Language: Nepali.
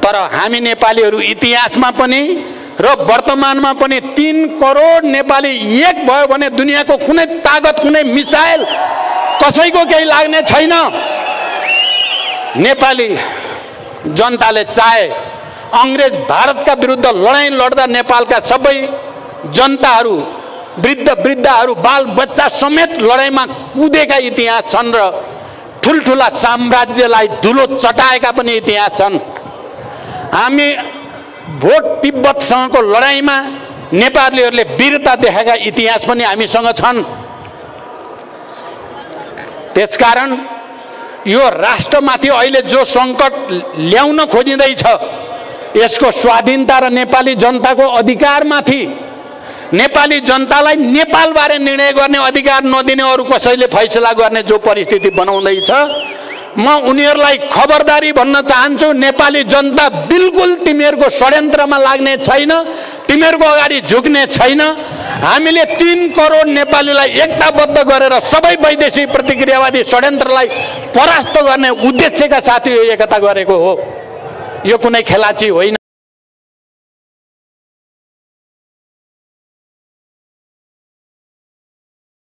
तर हामी नेपालीहरू इतिहासमा पनि र वर्तमानमा पनि 3 करोड नेपाली एक भयो भने दुनियाँको कुनै ताकत कुनै मिसाइल कसैको केही लाग्ने छैन। नेपाली जनताले चाहे अंग्रेज भारतका विरुद्ध लडाईं लड्दा नेपालका सबै जनताहरू वृद्धहरू बाल बच्चा समेत लडाईँमा कुदेका इतिहास छन् र ठुलठुला साम्राज्यलाई धुलो चटाएका पनि इतिहास छन्। हामी भोट तिब्बतसँगको लडाईँमा नेपालीहरूले वीरता देखाएका इतिहास पनि हामीसँग छन्। त्यसकारण यो राष्ट्रमाथि अहिले जो सङ्कट ल्याउन खोजिँदैछ यसको स्वाधीनता र नेपाली जनताको अधिकारमाथि नेपाली जनतालाई नेपालबारे निर्णय गर्ने अधिकार नदिने अरू कसैले फैसला गर्ने जो परिस्थिति बनाउँदैछ म उनीहरूलाई खबरदारी भन्न चाहन्छु। नेपाली जनता बिल्कुल तिमीहरूको षड्यन्त्रमा लाग्ने छैन, तिमीहरूको अगाडि झुक्ने छैन। हामीले 3 करोड नेपालीलाई एकताबद्ध गरेर सबै वैदेशिक प्रतिक्रियावादी षड्यन्त्रलाई परास्त गर्ने उद्देश्यका साथ यो एकता गरेको हो। यो कुनै खेलाची होइन।